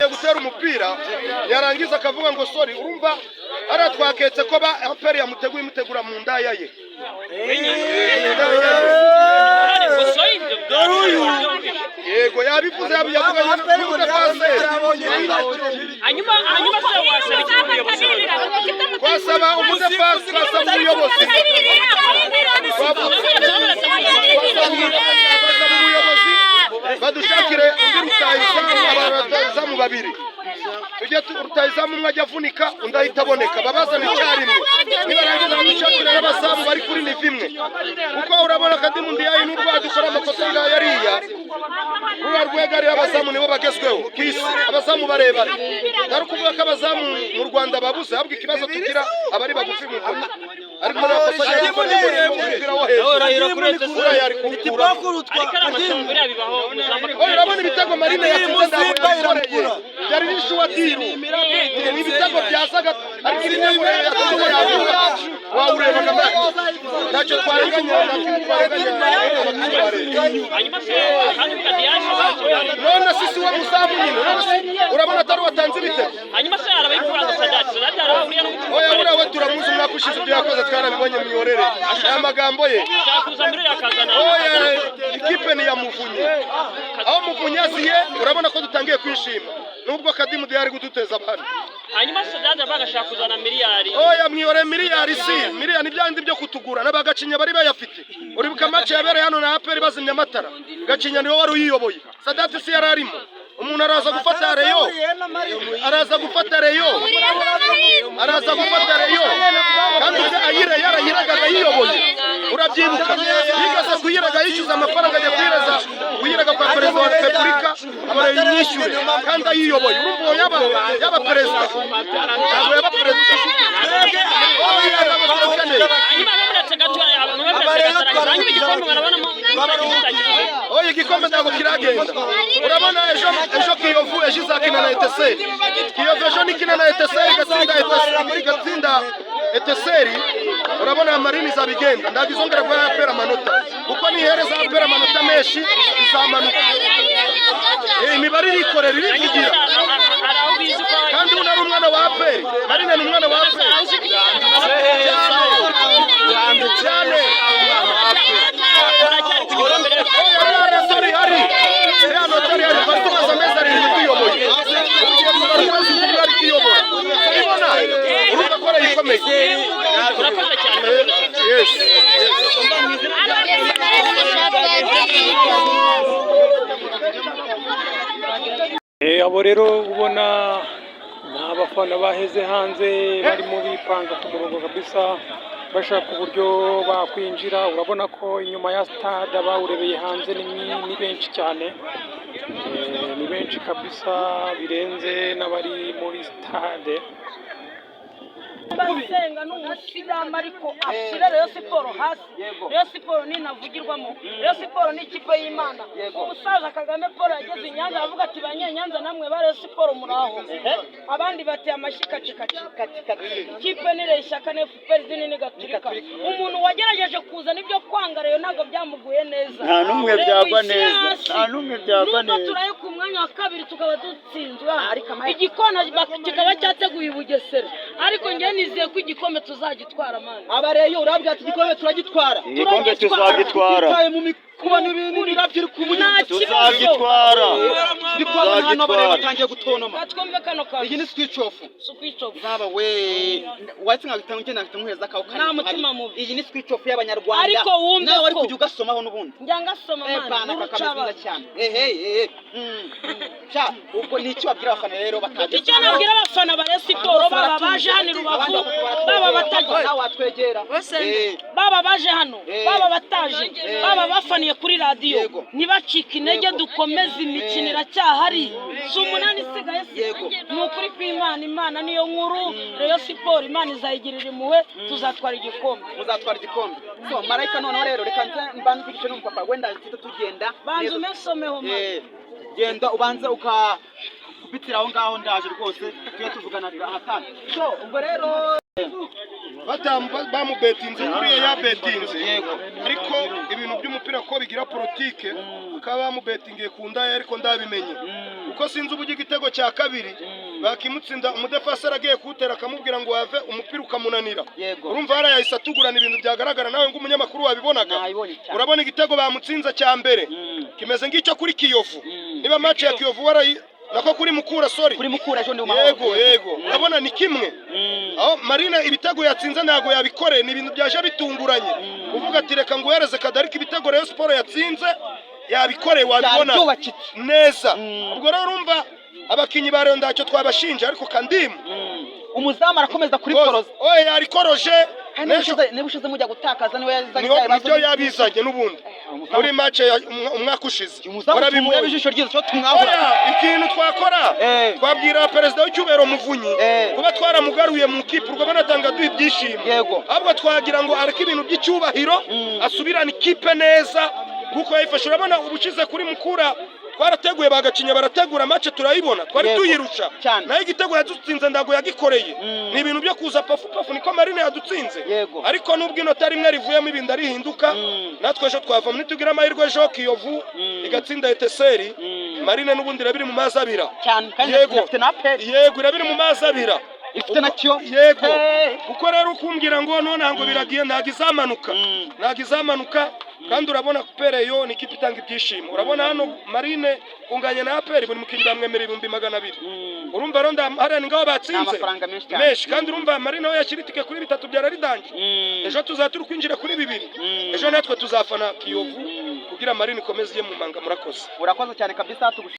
Gutera umupira yarangiza akavuga ngo sorry. Urumva hariya twaketse ko ba APR yamuteguye, imutegura mu ndaya ye. Yego, yabivuze, yavuganye n'umudefenseri. Hanyuma se wasaba iki umuyobozi? Twasaba umudefensi, twasaba umuyobozi, twasaba umuyobozi badushakire undi rutayizamu, abarutayizamu babiri tujye rutayizamu umwe ajya avunika, undi ahita aboneka, babazane icyarimwe. Nibarangiza badushakire n'abazamu bari kuri niveau imwe, kuko urabona Kadimu Ndiaye n'urwo dukora amakosa ngaya ariya ruriya rwego ariyo abazamu nibo bagezweho ku isi, abazamu barebare. Ntari ukuvuga ko abazamu mu Rwanda babuze, ahubwo ikibazo tugira abari bagufi mu ntoki, ariko n'amakosa agiye gukora umupira wo hejuru uriya yari kuwukuramo. Ariko ari amatungo, biriya bibaho umuzamu. Oya, urabona ibitego Marine yatsinze ntabwo yabikoreye, byari bishuwa diru, ni ibitego byazaga, ariko ibitego yatsinze yavuga wawurebaga ntacyo twarenganya, ntacyo twarenganya abakinnyi ba Leta. Hanyuma se kandi Kadiyaje? None si we muzamu nyine? None se urabona atari watanze ibitego? Hanyuma se arabayikura ngo Sadati arahuriye n'umutima? Oya, buriya we turamuzi, umwaka ushize ibyo yakoze twarabibonye. Miyorere aya magambo ye. Kuza muri akazana. Oya, ikipe ni iya Muvunyi. Aho Muvunyi aziye urabona ko dutangiye kwishima, nubwo Kadimu ari kuduteza abantu. Hanyuma Sadati abaga ashaka kuzana miliyari. Oya, mwihore, miliyari si miliyari, byandi byo kutugura n'abagacinya bari bayafite. Uribuka match yabereye hano na APR, bazimya amatara, Gacinya niwe wari uyiyoboye, Sadati si yari arimo? Umuntu araza gufata Rayon, araza gufata Rayon, araza gufata Rayon, kandi ubwo ayire yarayiragaga ayiyoboye. Urabyibuka yigeze kuyiraga, yishyuza amafaranga, ajya kuyiraza, kuyiraga kwa perezida wa repubulika ngo yishyure kandi ayiyoboye. Urumva uwo yaba perezida? Ntabwo yaba perezida. Oya, ntabwo turakeneye. Hanyuma muretse gato, muretse gato, hanyuma igikombe barabonamo? Oya, igikombe ntabwo kiragenda. Urabona ejo Kiyovu ejo izakina na Etincelles. Kiyovu ejo nikina na Etincelles igatsinda Etincelles, igatsinda Etincelles, urabona Marine izabigenda, ntabwo izongera guha APR amanota, kuko nihereza APR amanota menshi izamanuka. Imibare irikorera, irivugira. Hari aho bizi ko Kandi uno ari umwana wa APR, Marine ni umwana wa APR cyane cyane. Uracyari ku gikombe rero? Oya, nota rihari, iriya nota rihari, twari tumaze amezi 7 tuyoboye, ugiye kumara ukwezi kumwe ari kuyobora, urabibona, urumva ko arayikomeye. Urakoze cyane. Yes. Abo rero ubona ni abafana baheze hanze, barimo bipanga ku murongo kabisa, bashaka uburyo bakwinjira. Urabona ko inyuma ya stade bawurebeye hanze ni benshi cyane. Ni benshi kabisa, birenze n'abari muri stade. Niba nsenga n'umusilamu ariko ashyira Rayon Sport hasi. Yego. Rayon Sport ninavugirwamo. Rayon Sport ni ikipe y'Imana. Yego. Umusaza Kagame Paul yageze i Nyanza aravuga ati: "Banyenyanza namwe ba Rayon Sport muraho." Abandi bati: "Amashyi kaci kaci." Kati kati. Ikipe ni ishyaka ni FPR, idini ni Gatulika. Umuntu wagerageje kuzana ibyo kwanga Rayon ntabwo byamuguye neza. Nta n'umwe Rayon byagwa ishyira neza. hasi. Nta n'umwe byagwa Nubwo neza. turaye ku mwanya wa kabiri tukaba dutsinzwe, Ariko igikona kikaba cyateguye i Bugesera, ariko njyewe nizeye ko igikombe tuzagitwara, man. Abareyo urabwira ati: "Igikombe turagitwara." Igikombe tuzagitwara. Twitaye mu mikuba n'ibindi birabyo iri kuvugira. Nta kibazo. Tuzagitwara. Ndi kubona hano abareyo Tuzagitwara. batangiye gutonoma. Katwumve kano kantu. Iyi ni switch off. Switch off. Baba we, wahise nkahita ngenda nkahita nkuhereza akawe. Nta mutima mubi. Iyi ni switch off y'Abanyarwanda. Ariko wumve nawe wari ko- kujya ugasomaho n'ubundi. Njya ngasoma, Eh man. bana, kakameze N'urucabana. neza cyane. Ehe ehe. Sha, ubwo ni iki wabwira abafana rero bataje? Icyo nabwira abafana ba Rayon Sport, baba baje hano i Rubavu, baba bataje, Nawe watwegera. Baba baje hano, baba bataje, baba bafaniye kuri radiyo, Yego. ntibacike intege. Yego. Dukomeze, imikino iracyahari, si 8 isigaye se? Yego. Ni ukuri kw'Imana, Imana niyo nkuru. Rayon Sport Imana izayigirira impuhwe, tuzatwara igikombe. Muzatwara igikombe. So Marayika, noneho rero reka nze mbanze mvugishe n'umupapa, wenda tuhite tugenda. Banza Neza. umensomeho, man. Genda ubanze uka kubitira aho ngaho, ndaje rwose tujye tuvugana ahatani. So ubwo rero Bamubetinze kuriya yabetinze. Yego. Ariko ibintu by'umupira ko bigira politike, bakaba bamubetingiye ku ndaya, ariko ndabimenye kuko sinzi uburyo igitego cya kabiri bakimutsinda, umudefaseri agiye kuwutera akamubwira ngo wave, umupira ukamunanira. Yego. Urumva hariya yahise atugurana ibintu byagaragara, nawe ng'umunyamakuru wabibonaga. Nabibonye cyane. Urabona igitego bamutsinze cya mbere kimeze nk'icyo kuri Kiyovu, niba match ya Kiyovu warayi, nako kuri Mukura, sorry. Kuri Mukura ejo ndi mu mahoro. Yego, urabona ni kimwe aho Marina ibitego yatsinze ntabwo yabikoreye, ni ibintu byaje bitunguranye, uvuga ati: "Reka nguhereze kadarika." Ibitego Rayon Sport yatsinze yabikoreye, wabibona Byubakitse. neza. Ubwo rero urumva abakinnyi ba Rayon ntacyo twabashinja, ariko Kandimu Umuzamu arakomeza kuri koroza. Oya, yarikoroje. Kandi niba ushize mujya gutakaza niwe yazanye. Nibyo yabizanye n'ubundi muri match ya umwaka ushize. Umuzamu tumureba Warabibonye. ijisho ryiza cyo tumwahura. Oya, ikintu twakora, twabwira perezida w'icyubahiro Muvunyi kuba twaramugaruye mu kipe, urwo banatanga duha ibyishimo. Yego. Ahubwo twagira ngo areke ibintu by'icyubahiro, asubirane ikipe neza kuko yayifashe. Urabona ubushize kuri Mukura twarateguye, bagacinya barategura, match turayibona, twari tuyirusha. Cyane. Nayo igitego yadutsinze ntabwo yagikoreye, ni ibintu byo kuza pafu pafu, niko Marine yadutsinze. Yego. Ariko nubwo inota rimwe rivuyemo ibindi arihinduka, natwe ejo twavamo nitugira amahirwe, ejo Kiyovu igatsinda Etincelles, Marine n'ubundi irabiri mu mazi abira. Cyane kandi. Yego. Ifite na APR. Yego, irabiri mu mazi abira. Ifite na Kiyovu. Yego. Hey. Kuko rero ukumbwira ngo none ngo biragiye, ntabwo izamanuka, ntabwo izamanuka. Kandi urabona pereyo ni ikipe itanga ibyishimo. Urabona hano Marine kunganya na APR, buri mukinnyi bamwemerera 200,000. Urumva rero hariya ni ngaho batsinze. Ni amafaranga menshi cyane. Menshi. Kandi urumva Marine aho yashyira itike kuri bitatu bya raridanje, ejo tuzaba turi kwinjira kuri bibiri. Ejo natwe tuzafana Kiyovu kugira Marine ikomeze ijye mu manga. Murakoze. Urakoze cyane kabisa, tugushimiye.